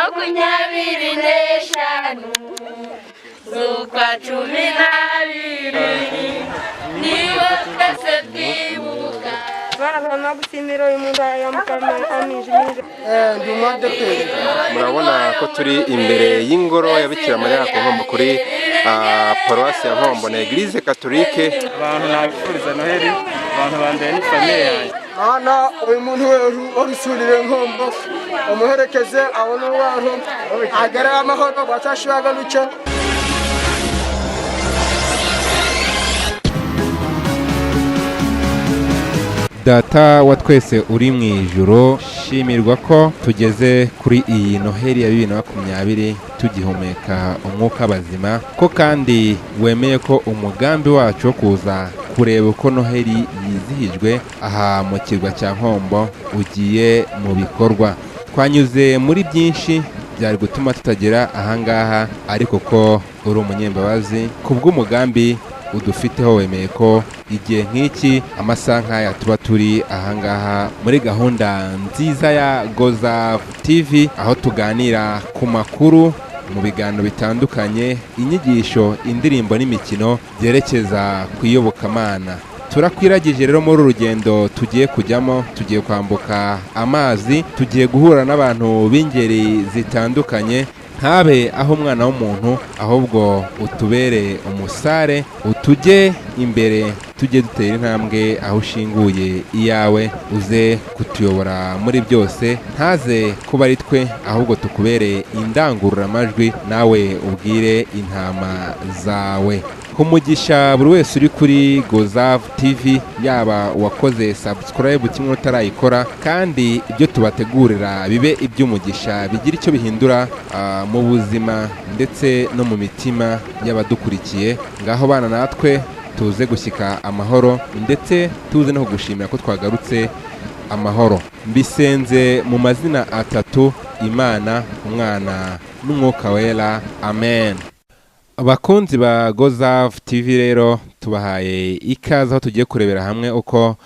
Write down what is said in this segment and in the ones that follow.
25 z'ukwa 12 nibo twese twibuka. Ndi umwadeperi. Murabona ko turi imbere y'ingoro ya Bikira Mariya ku Nkombo, kuri paruwasi ya Nkombo na Église Catholique. Abantu nabifuriza Noheli, abantu ba mbere ni famille yanjye. Mana, uyu muntu warusurire Nkombo, umuherekeze, abone abantu agere amahoro batashibagarutse. Data wa twese uri mu ijuru, shimirwa ko tugeze kuri iyi Noheli ya 2020 tugihumeka umwuka bazima, ko kandi wemeye ko umugambi wacu wo kuza kureba uko Noheli yizihijwe aha mu kirwa cya Nkombo ugiye mu bikorwa. Twanyuze muri byinshi byari gutuma tutagera ahangaha, ariko ko uri umunyembabazi, kubw'umugambi udufiteho wemeye ko igihe nk'iki, amasaha nk'aya, tuba turi ahangaha muri gahunda nziza ya Goza TV, aho tuganira ku makuru mu biganiro bitandukanye, inyigisho, indirimbo n'imikino byerekeza ku iyobokamana. Turakwiragije rero muri uru rugendo tugiye kujyamo, tugiye kwambuka amazi, tugiye guhura n'abantu b'ingeri zitandukanye. Ntabe aho umwana w'umuntu, ahubwo utubere umusare, utujye imbere, tujye dutera intambwe aho ushinguye iyawe, uze kutuyobora muri byose. Ntaze kuba ari twe, ahubwo tukubere indangururamajwi, nawe ubwire intama zawe. Kumugisha buri wese uri kuri Gozavu TV, yaba uwakoze subscribe kimwe utarayikora, kandi ibyo tubategurira bibe iby'umugisha, bigira icyo bihindura mu buzima ndetse no mu mitima y'abadukurikiye. Ngaho bana natwe tuze gushyika amahoro, ndetse tuze no kugushimira ko twagarutse amahoro. Mbisenze mu mazina atatu, Imana Umwana n'Umwuka Wera, amen. Abakunzi ba Gozavu TV rero, tubahaye ikaze aho tugiye kurebera hamwe uko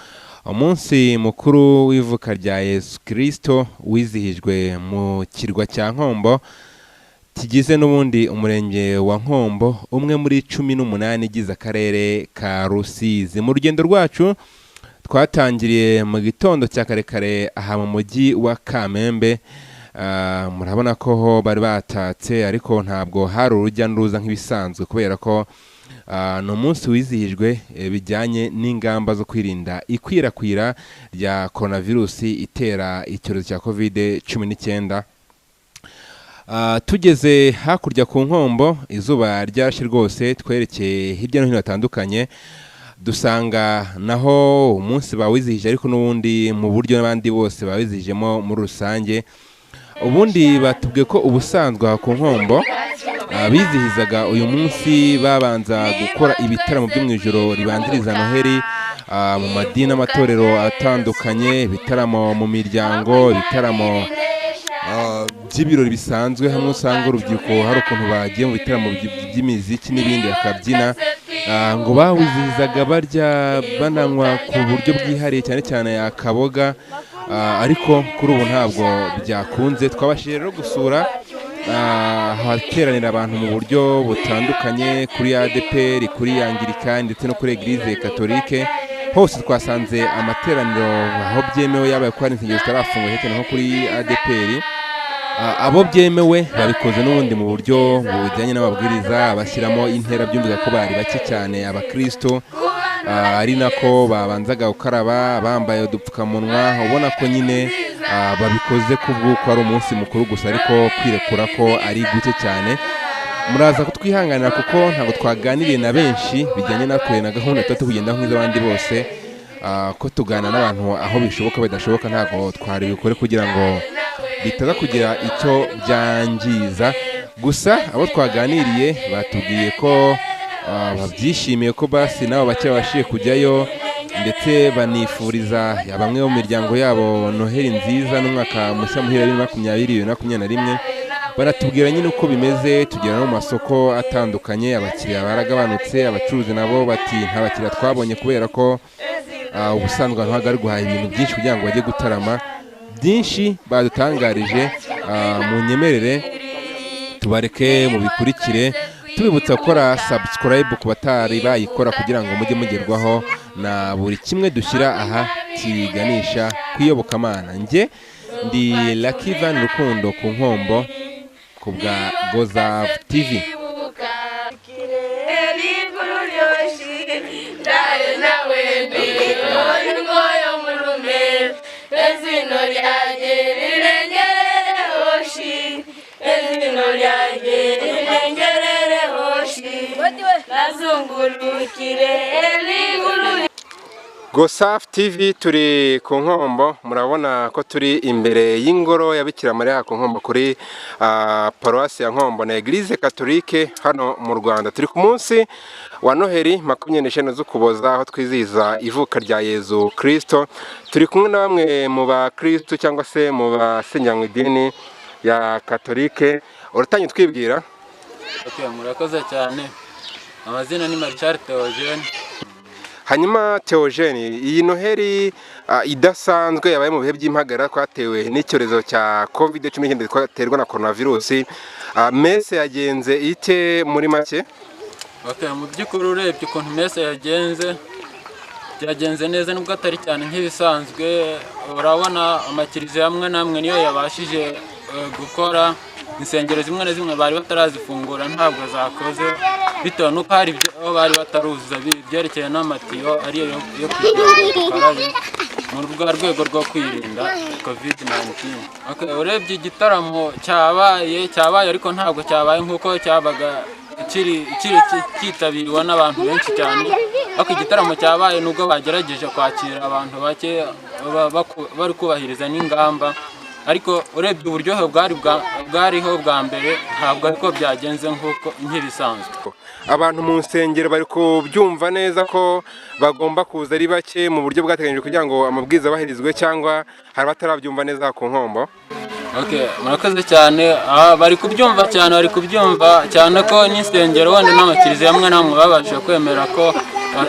umunsi mukuru w'ivuka rya Yesu Kirisito wizihijwe mu kirwa cya Nkombo, kigize n'ubundi umurenge wa Nkombo, umwe muri 18 igize akarere ka Rusizi. Mu rugendo rwacu twatangiriye mu gitondo cya kare kare aha mu mujyi wa Kamembe. Murabona ko ho bari batatse, ariko ntabwo hari urujya n'uruza nk'ibisanzwe, kubera ko ni umunsi wizihijwe bijyanye n'ingamba zo kwirinda ikwirakwira rya coronavirusi itera icyorezo cya covid 19. Tugeze hakurya ku Nkombo, izuba ryarashe rwose, twerekeye hirya no hino hatandukanye, dusanga naho umunsi bawizihije, ariko n'ubundi mu buryo n'abandi bose bawizihijemo muri rusange. Ubundi batubwiye ko ubusanzwe aha ku Nkombo bizihizaga uyu munsi babanza gukora ibitaramo byo mu ijoro ribanziriza Noheli, mu madini n'amatorero atandukanye, ibitaramo mu miryango, ibitaramo by'ibirori bisanzwe, hamwe usanga urubyiruko hari ukuntu bagiye mu bitaramo by'imiziki n'ibindi bakabyina. Ngo bawizihizaga barya bananywa ku buryo bwihariye, cyane cyane akaboga, ariko kuri ubu ntabwo byakunze. Twabashije rero gusura ahateranira abantu mu buryo butandukanye, kuri ADPR, kuri Anglikani ndetse no kuri Eglise Catholique. Hose twasanze amateraniro aho byemewe, yaba ko hari insengero zitarafungwa, cyane nko kuri ADPR. Abo byemewe babikoze n'ubundi mu buryo bujyanye n'amabwiriza, bashyiramo intera, byumvika ko bari bake cyane abakristo, ari nako babanzaga gukaraba bambaye udupfukamunwa, ubona ko nyine babikoze kubw'uko ari umunsi mukuru gusa, ariko kwirekura ko ari guke cyane. Muraza kutwihanganira kuko ntabwo twaganiriye na benshi bijyanye natwe na gahunda tuba tugenda nk'iz'abandi bose, ko tuganira n'abantu aho bishoboka, bidashoboka ntabwo twari bikore kugira ngo bitaza kugira icyo byangiza. Gusa abo twaganiriye batubwiye ko babyishimiye, ko basi nabo bake babashije kujyayo, ndetse banifuriza bamwe mu miryango yabo Noheli nziza n'umwaka mushya muhira 2020, 2021. Baratubwira nyine uko bimeze. Tugera no mu masoko atandukanye, abakiriya baragabanutse, abacuruzi nabo bati nta bakiriya twabonye, kubera ko ubusanzwe abantu bari guhaha ibintu byinshi kugira ngo bajye gutarama. Byinshi badutangarije. Munyemerere tubareke mubikurikire, tubibutsa gukora subscribe ku batari bayikora kugira ngo mujye mugerwaho na buri kimwe dushyira aha kiganisha ku iyobokamana. Njye ndi Lucky Van Rukundo ku Nkombo ku bwa Gozav TV. Gosaf TV turi ku Nkombo, murabona ko turi imbere y'ingoro ya Bikira Mariya ku Nkombo kuri paruwasi ya Nkombo na Eglise Catholique hano mu Rwanda. Turi ku munsi wa Noheli 25 z'Ukuboza, aho twizihiza ivuka rya Yezu Kristo. Turi kumwe na bamwe mu bakristo cyangwa se mu basenyanywe idini ya Catholique. Uratangiye twibwira? Okay, murakoze cyane. Amazina ni Marshal Theogene. Hanyuma Theogene, iyi Noheli idasanzwe yabaye mu bihe by'impagarara twatewe n'icyorezo cya COVID-19 twaterwa na coronavirus, mese yagenze ite muri make? Okay, mu by'ukuri urebye ukuntu mese yagenze, byagenze neza nubwo atari cyane nk'ibisanzwe. Urabona amakiriziya amwe n'amwe niyo yabashije gukora, insengero zimwe na zimwe bari batarazifungura ntabwo zakoze bitewe n'uko hari ibyo bari bataruzuza byerekeye n'amatiyo ariyo yo kugira ngo bakarabe mu rwa rwego rwo kwirinda COVID-19. Okay, urebye igitaramo cyabaye ariko ntabwo cyabaye nk'uko cyabaga kiri cyitabiriwe n'abantu benshi cyane, ariko igitaramo cyabaye nubwo bagerageje kwakira abantu bake bari kubahiriza n'ingamba, ariko urebye uburyohe bwariho bwa mbere ntabwo ariko byagenze nk'uko nk'ibisanzwe. Abantu mu nsengero bari kubyumva neza ko bagomba kuza ari bake mu buryo bwateganyijwe kugira ngo amabwiriza abahirizwe, cyangwa hari abatarabyumva neza ku Nkombo? Okay, murakoze cyane. Bari kubyumva cyane, bari kubyumva cyane ko n'insengero wenda n'amakiriziya amwe n'amwe babashije kwemera ko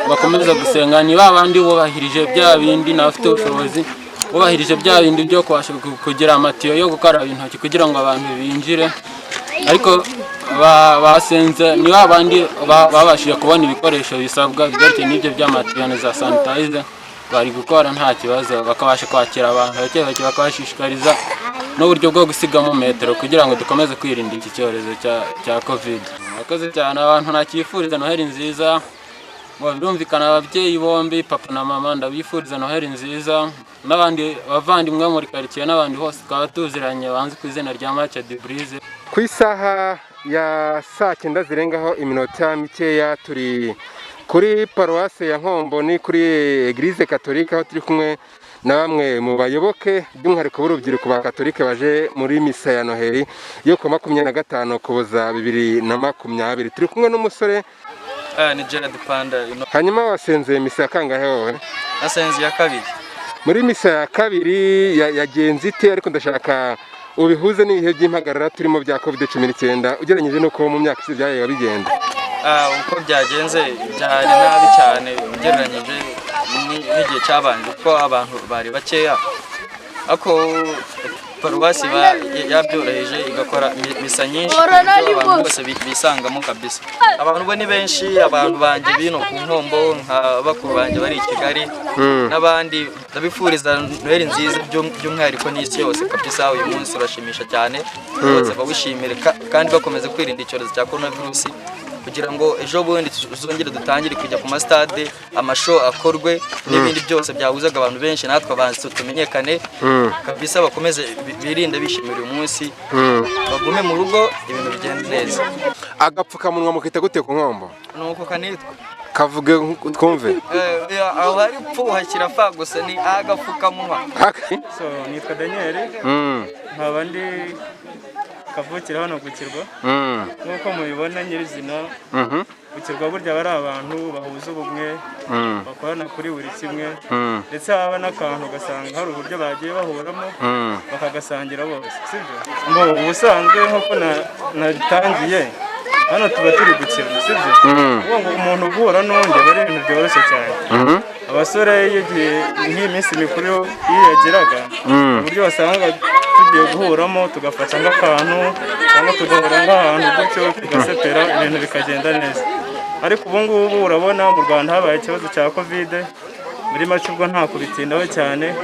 bakomeza gusenga. Ni ba bandi bubahirije bya bindi n'abafite ubushobozi, bubahirije bya bindi byo kubasha kugira amatiyo yo gukaraba intoki kugira ngo abantu binjire, ariko basenze ni ba bandi babashije kubona ibikoresho bisabwa byerekeye n'ibyo by'amatiyo na za sanitizer, bari gukora nta kibazo, bakabasha kwakira abantu bake bake, bakabashishikariza n'uburyo bwo gusigamo metero kugira ngo dukomeze kwirinda iki cyorezo cya COVID. Murakoze cyane. Abantu nakifuriza Noheli nziza, birumvikana ababyeyi bombi papa na mama ndabifuriza Noheli nziza, n'abandi bavandimwe muri quartier n'abandi hose twaba tuziranye banzi ku izina rya Matcha de Brise. Ku isaha ya saa 9 zirengaho iminota mikeya turi kuri paruwase ya Nkombo ni kuri Eglise Catholique, aho turi kumwe na bamwe mu bayoboke by'umwihariko b'urubyiruko ba Catholique baje muri misa ya Noheli yo ku 25 Ukuboza 2020. Turi kumwe n'umusore ni Gerard Panda. Hanyuma wasenze misa ya kangahe wowe? Nasenze ya kabiri. Muri misa ya kabiri yagenze ite? Ariko ndashaka ubihuze n'ibihe by'impagarara turimo bya COVID-19 ugereranyije n'uko mu myaka ishize byabaye bigenda. Uko byagenze byari nabi cyane ugereranyije n'igihe cyabanje, kuko abantu bari bakeya, ariko paruwasi yabyoroheje igakora misa nyinshi ku buryo abantu bose bisangamo kabisa. Abantu bo ni benshi, abantu banjye bino ku Nkombo nka bakuru banjye bari i Kigali n'abandi, ndabifuriza Noheli nziza by'umwihariko n'isi yose kabisa. Uyu munsi urashimisha cyane, bose bawishimire kandi bakomeza kwirinda icyorezo cya coronavirus kugira ngo ejo bundi tuzongere dutangire kujya ku masitade, amasho akorwe n'ibindi byose byahuzaga abantu benshi, natwe abahanzi tumenyekane kabisa. Bakomeze birinde bishimira uyu munsi, bagume mu rugo ibintu bigende neza. Agapfukamunwa mukita gute ku Nkombo? Nuko kanitwa. Kavuge twumve. Aho hari pfu hashyira fa gusa ni agapfukamunwa. So nitwa Daniel, nkaba ndi kavukira hano ku kirwa. Nk'uko mubibona nyirizina ku kirwa burya bari abantu bahuza ubumwe, bakorana kuri buri kimwe, ndetse haba n'akantu ugasanga hari uburyo bagiye bahuramo bakagasangira bose, sibyo? Ngo ubusanzwe nk'uko natangiye hano tuba turi gukina, sibyo? Ngo umuntu guhura n'undi aba ari ibintu byoroshye cyane. Abasore iyo igihe nk'iyi minsi mikuru iyo yageraga, uburyo wasanga Tugiye guhuramo tugafata nk'akantu cyangwa tugahura nk'ahantu gutyo, tugasepera, ibintu bikagenda neza. Ariko ubu ngubu urabona mu Rwanda habaye ikibazo cya COVID. Muri make ubwo nta kubitindaho cyane,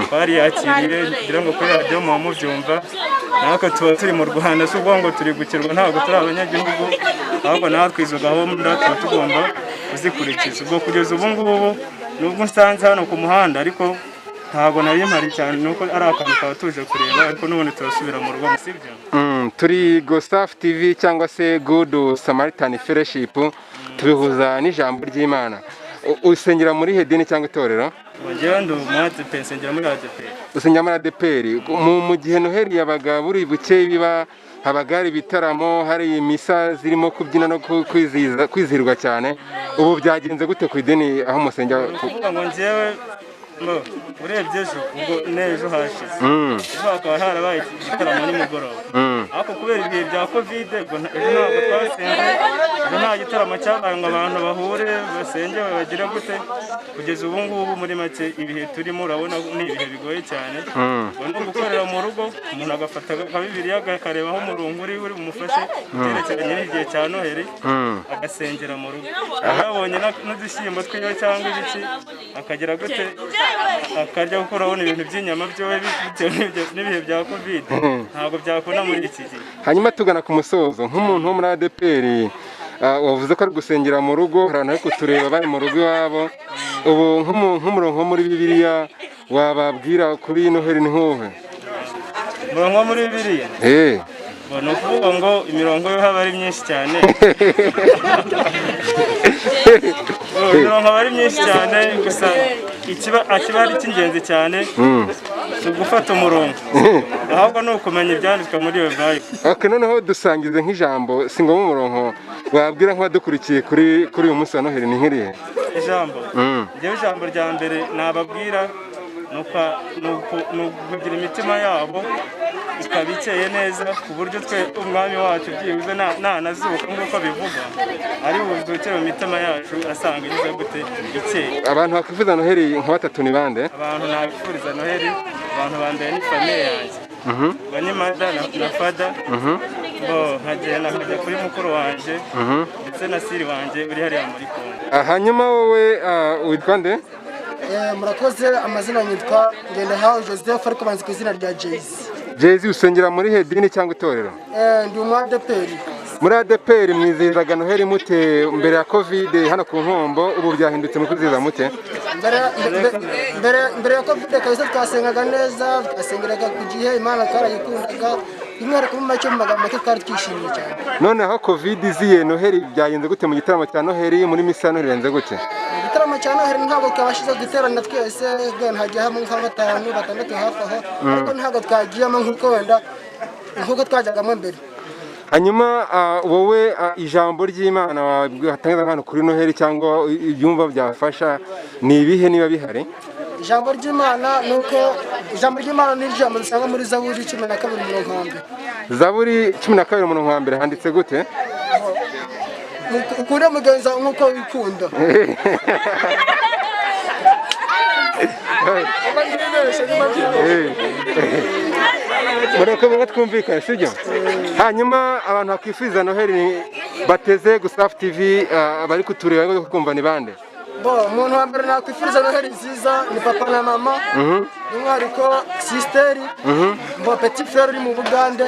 twariyakiriye. Ngira ngo kuri radiyo muba mubyumva, natwe tuba turi mu Rwanda. Si ubwo ngo turi gukirwa, ntabwo turi abanyagihugu, ahubwo natwe izo gahunda tuba tugomba kuzikurikiza. Ubwo kugeza ubu ngubu, nubwo nsanze hano ku muhanda, ariko ntabwo nari mpari cyane, nuko ari akantu kaba tuje kureba, ariko n'ubundi turasubira mu rugo, sibyo? Turi Gosaf TV cyangwa se Good Samaritan Fellowship, tubihuza n'ijambo ry'Imana. Usengera muri he dini cyangwa itorero? Njyewe ndi umu ADEPR, nsengera muri ADEPR. Usengera muri ADEPR. Mu gihe Noheli yabaga buri buke biba, habaga hari ibitaramo, hari imisa zirimo kubyina no kwizihiza, kwizihirwa cyane. Ubu byagenze gute ku idini aho musengera? Ni ukuvuga ngo njyewe mbo urebye ejo, ubwo n'ejo hashize, ejo hakaba harabaye igitaramo nimugoroba, ariko kubera ibihe bya COVID, ubwo ejo ntabwo twasenze. Ejo nta gitaramo cyabaye ngo abantu bahure basenge bagire gute. Kugeza ubu ngubu, muri make, ibihe turimo urabona ni ibihe bigoye cyane. Ubwo ni ugukorera mu rugo, umuntu agafata nka Bibiliya, akareba aho umurongo uri bumufashe byerekeranye n'igihe cya Noheli, agasengera mu rugo. Yabonye n'udushyimbo twiwe cyangwa ibiki, akagira gute, akarya, kuko urabona ibintu by'inyama byowe bitewe n'ibihe bya COVID ntabwo byakunda muri iki gihe. Hanyuma tugana ku musozo, nk'umuntu wo muri ADEPR wavuze ko ari gusengera mu rugo, hari abantu bari kutureba bari mu rugo iwabo. Ubu nk'umurongo wo muri Bibiliya wababwira kuri Noheli ni nk'uwuhe? Umurongo wo muri Bibiliya? Ngo ni ukuvuga ngo imirongo yo haba ari myinshi cyane. Imirongo aba ari myinshi cyane, gusa ikiba ari icy'ingenzi cyane si ugufata umurongo, ahubwo ni ukumenya ibyanditswe muri iyo Bible. Ok, noneho dusangize nk'ijambo, si ngombwa umurongo, wabwira nk'abadukurikiye kuri uyu munsi wa Noheli ni nk'irihe? Ijambo, njyewe ijambo rya mbere nababwira ni ukugira imitima yabo ikaba ikeye neza, ku buryo twe umwami wacu byibuze nanazuka nk'uko bivugwa, ari buzukire mu mitima yacu asanga igize gute, ikeye. Abantu bakwifuza Noheli nka batatu ni bande? Abantu nabifuriza Noheli, abantu ba mbere ni famille yanjye, ngo ni mother na father, bo nkagenda nkajya kuri mukuru wanjye ndetse na sœur wanjye uri hariya muri Kongo. Hanyuma wowe witwa nde? Murakoze, amazina yitwa Ngendahawe Joseph, ariko banzi ku izina rya Jay-Z. Jay-Z, usengera muri he dini cyangwa itorero? Ndi umu ADEPR. Muri ADEPR mwizihizaga Noheli mute mbere ya COVID hano ku Nkombo? Ubu byahindutse, mu kwizihiza mute? Mbere ya COVID kabisa twasengaga neza, twasengeraga ku gihe, Imana twarayikundaga, by'umwihariko mu make, mu magambo make, twari twishimye cyane. Noneho COVID iziye, Noheli byagenze gute? Mu gitaramo cya Noheli, muri misa ya Noheli bigenze gute? Mu gitaramo cya Noheli ntabwo twabashije guterana twese, wenda hagiye hamwe nka batanu, batandatu hafi aho, ariko ntabwo twagiyemo nk'uko wenda nk'uko twajyagamo mbere. Hanyuma wowe ijambo ry'Imana watangiza hano kuri Noheli cyangwa ibyumva byafasha ni ibihe niba bihari? Ijambo ry'Imana ni uko ijambo ry'Imana ni ijambo dusanga muri Zaburi 12 umurongo wa mbere. Zaburi 12 umurongo wa mbere handitse gute? Ukunde mugenzi wawe nk'uko wikunda. Mureke mureke twumvikane, sibyo? Hanyuma abantu bakwifuza Noheli bateze Gusafu TV, bari kutureba, bari kumva, ni bande? Bo, umuntu wa mbere nakwifuriza Noheli nziza ni papa na mama, by'umwihariko sister, mbo petit frère uri mu Bugande,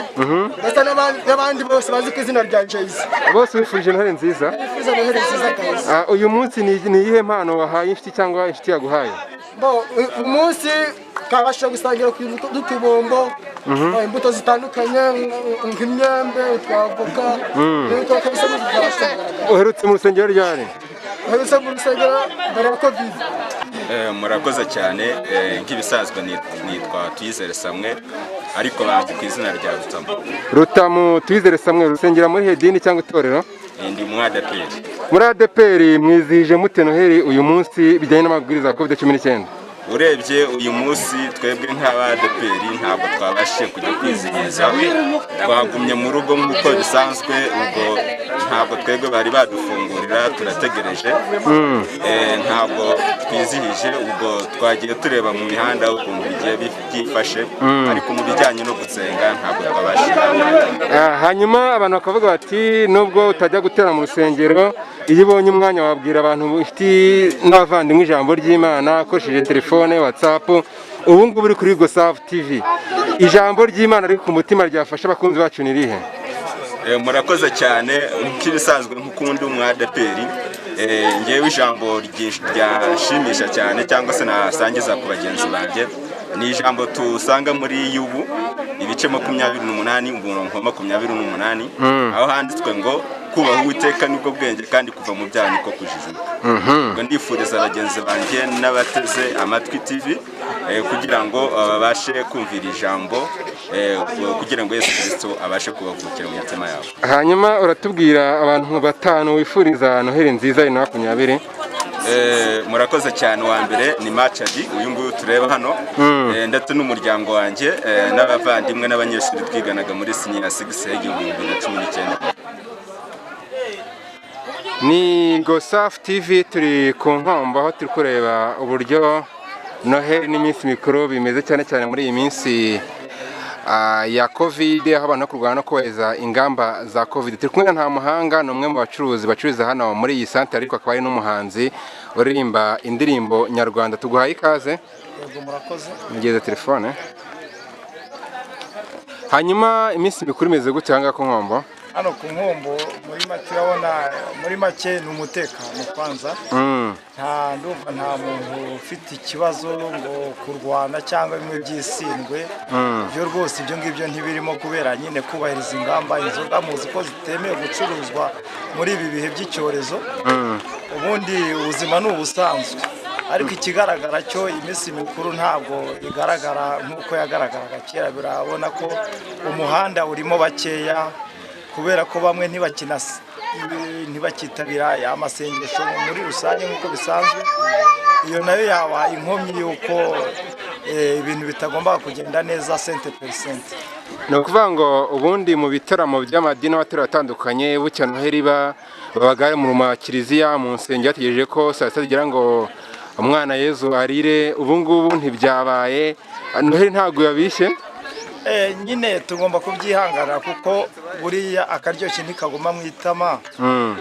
ndetse n'abandi bose bazi ku izina rya Jay-Z. Bose wifurije Noheli nziza? Nifuriza Noheli nziza kabisa. Uyu munsi ni iyihe mpano wahaye inshuti cyangwa inshuti yaguhaye? Bo, umunsi twabashije gusangira ku n'utubombo, imbuto zitandukanye nk'imyembe, utwavoka n'ibyo kabisa byabashije kugaragara. Uherutse mu rusengero ryari? Uherutse mu rusengero mbere ya COVID. Murakoze cyane. Nk'ibisanzwe nitwa Tuyizere Samwe, ariko banzi ku izina rya Rutamu. Rutamu Tuyizere Samwe, rusengera muri he dini cyangwa itorero? Ndi mu ADEPR. Muri ADEPR mwizihije mute Noheli uyu munsi bijyanye n'amabwiriza ya COVID-19? Urebye uyu munsi, twebwe nk'aba ADEPR ntabwo twabashije kujya kwizihiza, twagumye mu rugo nk'uko bisanzwe. Ubwo ntabwo twebwe bari badufungurira, turategereje. Ntabwo twizihije, ubwo twagiye tureba mu mihanda ukuntu bigiye byifashe, ariko mu bijyanye no gusenga ntabwo twabashije. Hanyuma abantu bakavuga bati nubwo utajya gutera mu rusengero, iyo ubonye umwanya wabwira abantu, inshuti n'abavandimwe, ijambo ry'Imana ukoresheje telefone, WhatsApp. Ubu ngubu uri kuri Gosavu TV, ijambo ry'Imana riri ku mutima ryafasha abakunzi bacu ni irihe? Murakoze cyane. Nk'ibisanzwe, nk'ukundi umwadeperi, ngewe ijambo ryanshimisha cyane cyangwa se nasangiza ku bagenzi banjye ni ijambo tusanga muri Yubu ibice 28 umurongo wa 28, aho handitswe ngo kubaha Uwiteka nibwo bwenge, kandi kuva mu byaha niko kujijuka. Ubwo ndifuriza bagenzi banjye n'abateze amatwi TV kugira ngo babashe kumvira ijambo, kugira ngo Yesu Kirisito abashe kubavukira mu mitima yabo. Hanyuma uratubwira abantu batanu wifuriza Noheli nziza 2020. Murakoze cyane. Uwa mbere ni Macadi, uyu nguyu tureba hano, ndetse n'umuryango wanjye, n'abavandimwe n'abanyeshuri twiganaga muri senior six 2019. Ni Gosafu TV, turi ku Nkombo aho turi kureba uburyo Noheli n'iminsi mikuru bimeze, cyane cyane muri iyi minsi ya Covid, aho abantu bari kurwana no kubahiriza ingamba za Covid. Turi kumwe na Ntamuhanga, ni umwe mu bacuruzi bacururiza hano muri iyi santere, ariko akaba ari n'umuhanzi uririmba indirimbo nyarwanda. Tuguhaye ikaze. Yego, murakoze. Mugeze telefone. Hanyuma iminsi mikuru imeze gute aha ngaha ku Nkombo? Hano ku Nkombo, muri make, urabona, muri make ni umutekano kwanza. Nta, ndumva nta muntu ufite ikibazo ngo kurwana cyangwa bimwe by'isindwe. Byo rwose ibyo ngibyo ntibirimo, kubera nyine kubahiriza ingamba. Inzoga muzi ko zitemewe gucuruzwa muri ibi bihe by'icyorezo. Ubundi ubuzima ni ubusanzwe, ariko ikigaragara cyo iminsi mikuru ntabwo igaragara nk'uko yagaragaraga kera. Birabona ko umuhanda urimo bakeya, kubera ko bamwe ntibakitabira amasengesho muri rusange nk'uko bisanzwe. Iyo nayo yaba inkomyi y'uko ibintu bitagomba kugenda neza 100%. Ni ukuvuga ngo ubundi mu bitaramo by'amadini n'amatorero atandukanye, bucya Noheli iba, babaga mu makiliziya, mu nsengero, bategereje ko saa sita zigera ngo umwana Yezu arire. Ubu ngubu ntibyabaye, Noheli ntabwo yabishye. Nyine tugomba kubyihanganira, kuko buriya akaryoshye ntikaguma mu itama.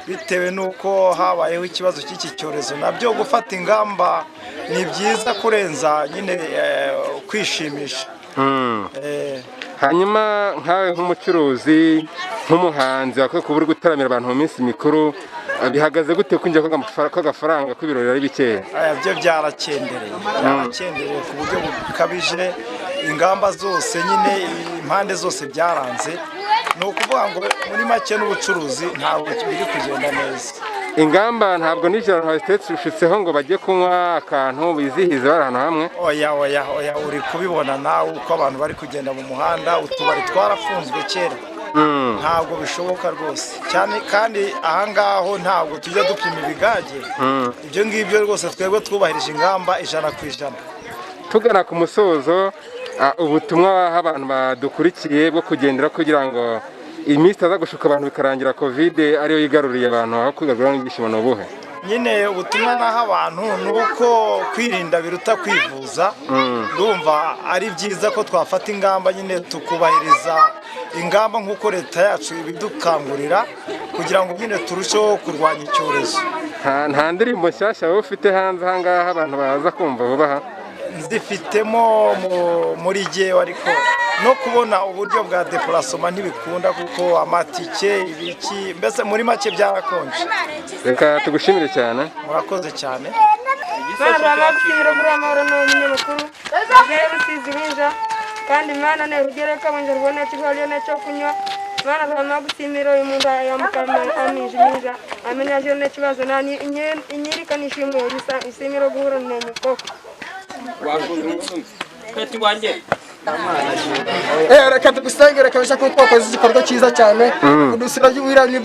Bitewe n'uko habayeho ikibazo cy'iki cyorezo, nabyo gufata ingamba ni byiza kurenza nyine kwishimisha. Hanyuma nkawe nk'umucuruzi, nk'umuhanzi wakwiye kuba uri gutaramira abantu mu minsi mikuru, bihagaze gute kwinjira kw'agafaranga k'ibirori ari bikeya? Aya byo byarakendereye, byarakendereye ku buryo bukabije. Ingamba zose nyine, impande zose byaranze. Ni ukuvuga ngo muri make n'ubucuruzi ntabwo biri kugenda neza. Ingamba ntabwo nijoro hazitetse ngo bajye kunywa akantu bizihize bari ahantu hamwe? Oya, oya, oya, uri kubibona nawe uko abantu bari kugenda mu muhanda. Utubari twarafunzwe kera. Ntabwo bishoboka rwose cyane, kandi ahangaho ntabwo tujya dupima ibigage. Ibyo ngibyo rwose twebwe twubahirije ingamba 100%. Tugana ku musozo, ubutumwa baha abantu badukurikiye bwo kugendera kugira ngo iminsi itaza gushuka abantu bikarangira Covid ariyo yigaruriye abantu aho kwigarurira n'ibyishimo ni ubuhe? Nyine ubutumwa naho abantu ni uko kwirinda biruta kwivuza. Ndumva ari byiza ko twafata ingamba nyine, tukubahiriza ingamba nk'uko leta yacu ibidukangurira, kugira ngo nyine turusheho kurwanya icyorezo. Nta ndirimbo nshyashya wowe ufite hanze aha ngaha abantu baza kumva vuba aha? Nzifitemo muri jyewe, ariko no kubona uburyo bwa déplacement ntibikunda, kuko amatike, ibiki, mbese muri make byarakonje. Reka tugushimire cyane. Murakoze cyane. Mana, bagushimira kuri amahoro n'umunyamakuru agere Rusizi winja, kandi Mana ne rugere kabanje rubone cyo n'icyo kunywa. Mana, bamagushimira uyu muntu yamukama amije minja amenya je n'ikibazo nani inyirika nishimwe risa isimiro guhura nenye koko. Reka tugusengere kabisa, kuko wakoze igikorwa cyiza cyane. Kudusura buriya ni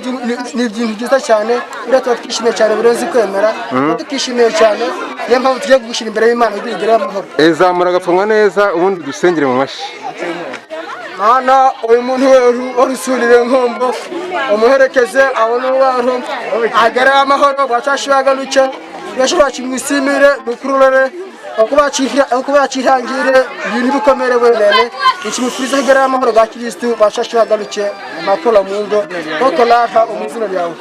ibintu byiza cyane. Buriya tuba twishimiye cyane, birenze kwemera. Tuba tukishimiye cyane, niyo mpamvu tugiye kugushyira imbere y'Imana kugira ugereho amahoro. Zamura agapfunwa neza, ubundi dusengere mu mashyi. Mana, uyu muntu warusurire Nkombo, umuherekeze abone abantu agere amahoro bwacashiraganuke yashobora kimwisimire nukururere. Okuba yakihangire ibintu bikomere wenene ikimufuriza higara amahoro ga Kristu bashashe bagaruke amakola mu ngo koko laha umuzina ryawe.